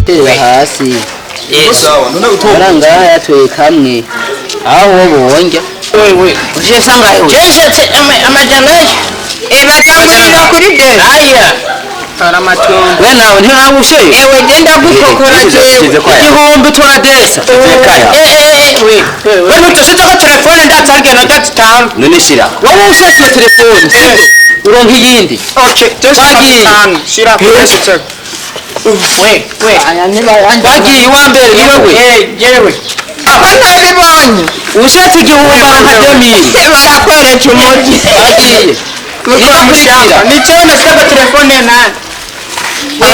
Terera hasi. Sawa, none utoba. Amafaranga yatoye kamwe aho wobonja. Wewe Ushesha ngahe we? Jeshetse amajana. Batangurira kuri de. Aya. Tora amatungo. We nawe ntiwabushe. Ewe genda gukokora jewe. Igihumbi turadesa. Kaya. We We ntushizeko telefone ndatsarigena ndatitanga. None shira. Wowe usheshe iyo telefone sibyo? Uronka iyindi. Okay, Twagiye. Shira kuri. We we. Twagiye iwa mbere ni wewe. Eh, jewe. Aho ntabibonye. Ushetse igihumbi aronka 2000. Barakwereka umuji. Twagiye. Niba Niba ni cyo nashaka telefone nani.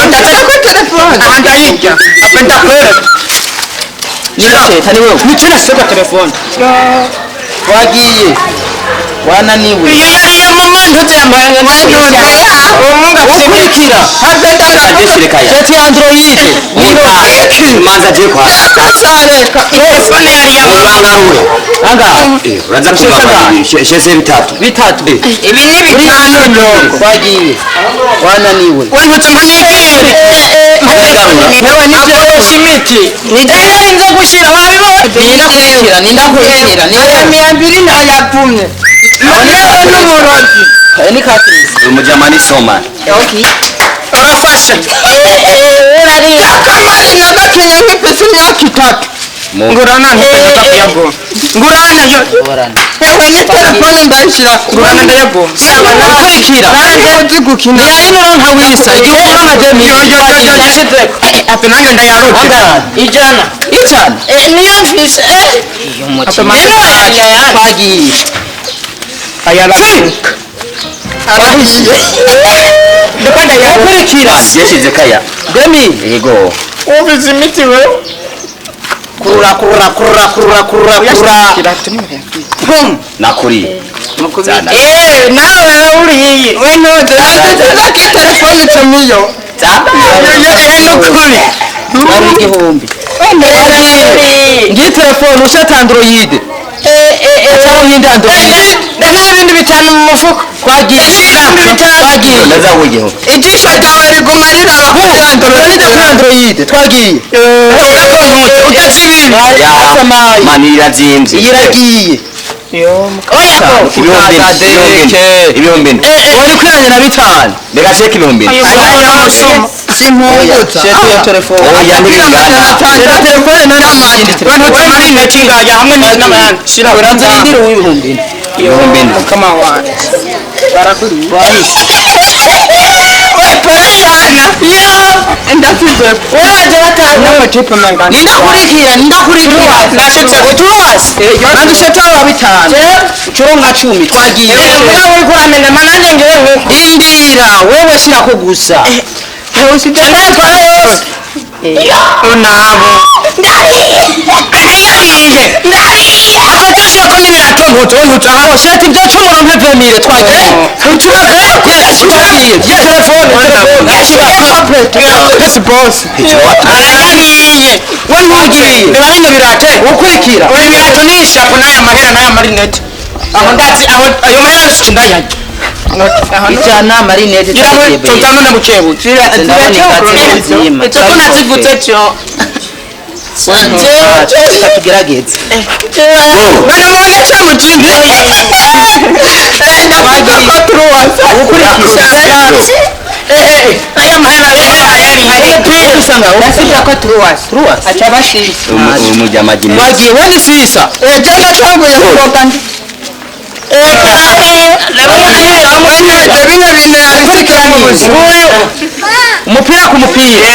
Ndashaka telefone. Aha ndayirya. Ape ndakwereka. Niba ni wewe. Ni cyo nashaka telefone. Twagiye. Wananiwe. Iyo yariye mama ntuze yambaye Ukurikira. Shire kaya. Seti Android. Manza je kwa. Telefone yari ya mama. Urangarure. Anga. Uraza kuva shese bitatu. Bitatu. Ibi ni bitanu ndogo. Twagiye. Wananiwe. We ntuze mpanigire. Wewe ni Akoresha imiti. Ni jewe nze gushira wabibonye. Nindakurikira, nindakurikira. Ni Aya miyambiri ntayavumye. Yewe n'umurozi. wewe. Ni Katrisi. Umujama ni soma. Urafashe. Akamari nagakenye nk'ipesi imyaka itatu. Ngurana ntipesa kuyagoma. Ngurana yo. Orana. Ewe ni telefone ndayishira. Ngurana ndayagoma. Ukurikira. Nanjye uzi gukina. Ni ayino uronka wisa. Igihumbi uronka 2000. Yo yo yo yo yashizeko. Ape nanjye ndayaruka. Anga. Ijana. Ijana. Niyo mfise. Umutima. Niyo yaya. Twagiye. Ayararuka. Arahiye. Ndiko ndayaruka. Ukurikira. Yeshize kaya. 2000. Yego. Ubizi imiti we. Kurura kurura kurura kurura kurura kurura. Pum. Nakuri. Eh, nawe uriye. We ntuze. Nanjye ke telefone tumiyo. Yo yo nukuri. Wari igihumbi. Ngiyi telefone ushaka Android. Cyangwa iyindi Android. Ndabona ibindi bitanu mu mufuko. Twagiye. Twagiye. Ndaza kugiho. Ijisho ryawe riguma riraba kuri Android. Kuri Android. Twagiye. Udasibira. Asamaye. Mani irazimvye. Iragiye. Oya ko. Ibihumbi Adeke. ibihumbi. Wari kwiranye na bitanu. Reka sheke ibihumbi. Simpungutsa. Shete iyo telefone. Oya ntibingana. Shete telefone na n'iyindi telefone. Bantu tumari ngaya hamwe n'amayandi. Shira Uranze rindira uw'ibihumbi ine. Ibihumbi ine. Kama wanje. Wahise. We pole sana. Yo, ndasize. Wewe batanu. N'amatipe mangana. Nindakurikira, nindakurikira. Nashitse utuwasi. Nange shete wa bitanu. Ucuronka 10 twagiye. Mugabo uriko uramena mananje ngewe nkuko. Indira wewe shirako gusa. Ndatwara yose. Unabo. Ndariye. Ndariye. Ndariye. Akatashira ko n'ibirato ntutu ntutu aho. Shete ibyo cumi uronke 20000 twagiye. Utubaze. Yes, twagiye. Yes, telefone, telefone. Yes, boss. Arayariye. We ntugiye. Reba bino birate. Ukurikira. Uri birato ni ishapo n'aya mahera n'aya marinete. Aho ndazi aho ayo mahera ndayarya. Ijana marinete Ngira ngo tutano na bukebuke. Ndabona ingazi nzima. Icyo ko nazivutse cyo. Reka tugerageze. Bana muonesha mjinga. Ndavuga ko turuwasa. Ukurikira. Aya mahera yari Usanga Ndasubira ko turuwasa. Turuwasa. Aca bashisa. Umujama jini. Twagiye we ni sisa. Ejo natanguye kuroga ndi. Bino bintu yabikurikira mu buzima. Umupira ku mupira.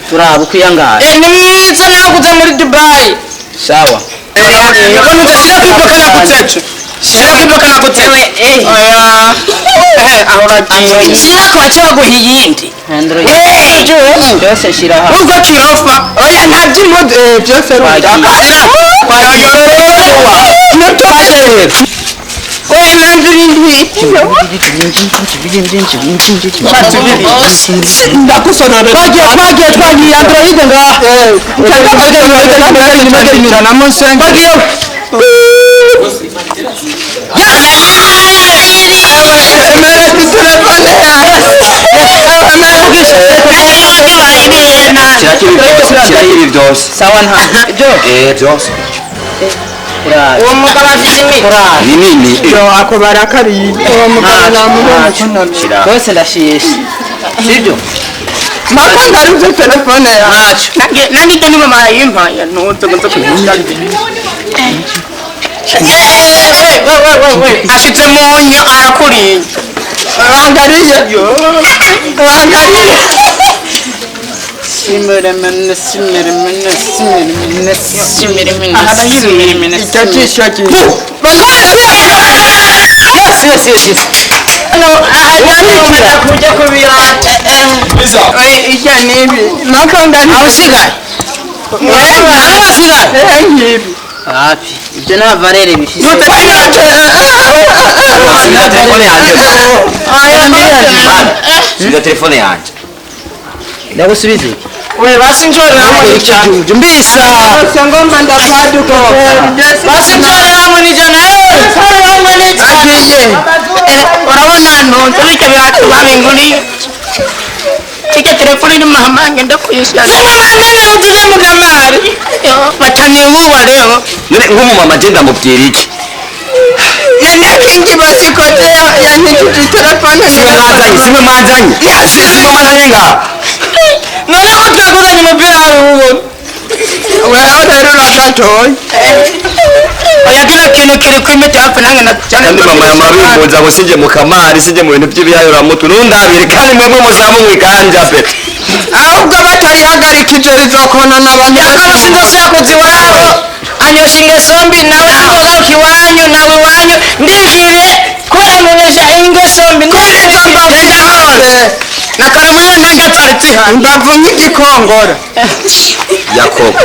Turaba ukwiyangara. Ni mwiza naguze muri Dubai. Sawa. Kono udashira kwipoka naguzejo. Shira kwipoka naguzejo. Oya. Aho uragiye. Shira ko bace baguha iyindi. Android. Byose shira hano. Urwo kirofa. Oya nta by'impuzu byose Twagiye. Oya nanjye irindi. Ndakusorora. Twagiye twagiye twagiye Android ngaha. Twagiye. Emera telefone yawe. Shirako ibi byose, shirako ibi byose. Sawa, nta byo. Eh, byose. Uwo mugabo afite imiti. Ni nini? Yo, ako barakariye. Uwo mugabo namubona ko nabyo. Shira. Rwose ndashishe, sibyo? Mako ngaruje telefone yawe. Ntacyo. Nange ibyo ni mama yayimpaye, ntuze ngo nze kubishyira. Ashitse mu nyo arakuriye. Bangariye, bangariye. Simiremene, simiremene, simiremene, simiremene. Icyo jisho cyiza. Yes, yes, yes, yes. Kujya kubirata. Ijya nibi mako ngariye. Aho usigaye, aho wasigaye. Eh, nkibi. Hafi ibyo nta valere bifise. Subiza telefone yanjye. Subiza telefone yanjye. Ndagusubiza iki? We basi njorera hamwe n'ijana. Mbisa. Ngomba ndapaduka. Basi njorera hamwe n'ijana. Njorera hamwe n'ijana. Agiye. Urabona ntunze bityo biratuma binguriye. Ijya telefone ni mama ngenda kuyishyura. Mama ngenda tuje mu kamari. Batanibuba rero. None nk'umumama je ndamubwira iki? Nyakingi basikote yankikije telefone. Simwe mwazanye, simwe mwazanye, simwe mwazanye ngaha. None ko twaguzanye umupira wawe ubona. Wewe rero uragatoye. Oya, kino kintu kiri ku imiti hafi nange na cyane. Kandi mama yamabimbuza ngo sinjye mu kamari, sinjye mu bintu by'ibiyayuramutwe, nundabire kandi mwebwe muzamu mwikanja pe. Ahubwo batarihagarikije rizokonona abantu. Yakobo sinzosubira kuza iwabo, anyosha ingeso mbi. Nawe sinzogaruka iwanyu, nawe iwanyu ndiviriye kubera anyonyesha ingeso mbi. Kuri izo mbavu zose. Na karumuna nange twari zihari. Imbavu nk'igikongora. Yakobo.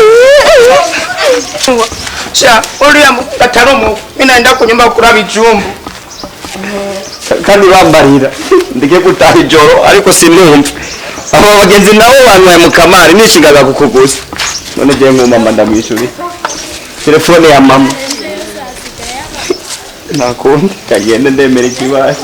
Sha uriya atari umufu, minaenda kunyumba kuraba ijumbu. Kandi bambarira ndeke gutaha ijoro, ariko sinumva abo bagenzi nabo banyweye mu kamari nishingaga kukuguza. None ngiye nk'umama ndamwishyuriye telefone ya mama, nta kundi kagende, ndemera ikibaye.